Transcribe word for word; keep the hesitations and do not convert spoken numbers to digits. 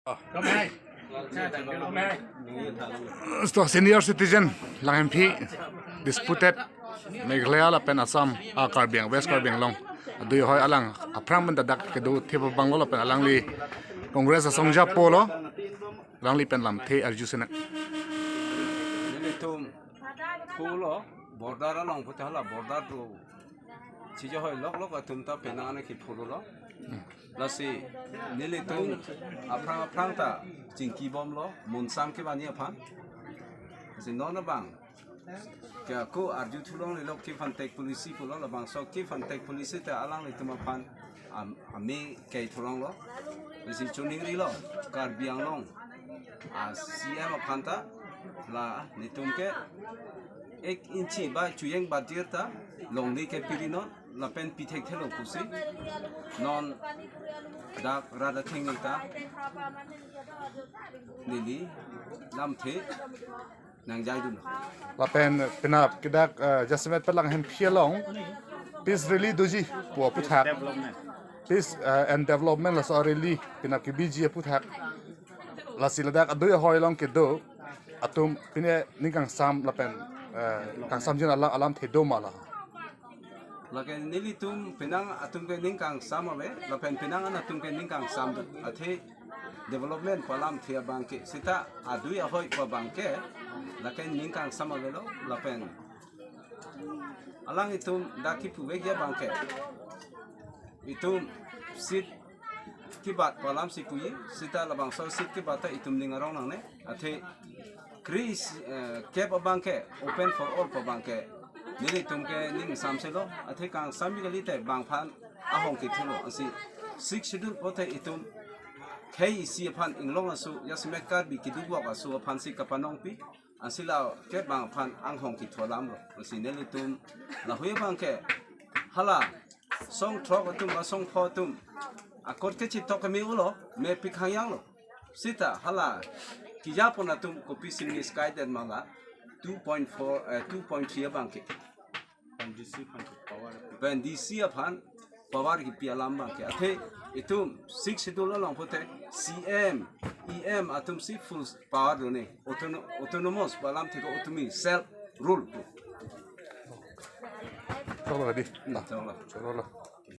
Sto senior citizen Langhemphi disputed Meghalaya lapen Assam, ah, Karbi Ang-, West Karbi Anglong adui ahoi alang aphrang pen dadak kedo thip abang lo lapen alangli Congress asong japo lo, alangli pen lamthe arju sena. Nelitum pulo border along puta hala border do chija hoi lok lok atum ta penang ane kiphulo lo. Lasi nelitum aphrang aphrang ta chingki bomlo, munsam kevangji aphan. Lasi non abang ke ako arju thulong lelok give and take policy pulo, labangso give and take policy ta alanglitum aphan am-, ame kei thulong lo. Lasi choningrilo Karbi Anglong a C M aphan ta la nelitum ke ek inchi ba chuyeng badir ta longle ke piri non lapen pithekthelo pusi non dak rat athengno ta neli lamthe nangjaidun. Lapen penap kedak, eh, jasemet pen Langhemphi along peace rally doji pu aputhak. Peace, eh, and development laso rally penap kebiji aputhak. Lasi ladak adui ahoi along kedo atum pine ning kangsam lapen, eh, kangsamjin alam, alamthe do ma la? Lake nelitum penang atum ke ning kangsam ave, lapen penang an atum ke ning kangsam do. Athe development pu alamthe abang ke, seta adui ahoi pu abang ke, lake ning kangsam avelo, lapen alanglitum dak kipuvekji abang ke, itum seat kebat pu alamsi puji, seta labangso seat kebat ta itum ning arong nangne, athe kre-isi, eh, kep abang ke open for all pu abang ke nelitum ke ning samselo, athe kangsamji kalite bangphan ahong kithulo, ansi Sixth Schedule pote itum khei isi aphan inglong aso, jasemet Karbi keduk vok aso aphansi kapanongpi, ansi la kep bangphan anghong kithu alamlo, ansi nelitum lahui abang ke hala song throk atum ba song pho atum akot kechitok keme ulo, mepik hangyang lo. Seta hala kejapon atum kopisi misguided ma la two point four, eh, two point three abang ke. Pen D C aphan power kipi alam abang ke. Athe itum Sixth Schedule along pote C M, E M atumsi full power done. Autono-, autonomous pu alamthe ko, autonomy, self rule. Choklo di. Choklo. Choklo.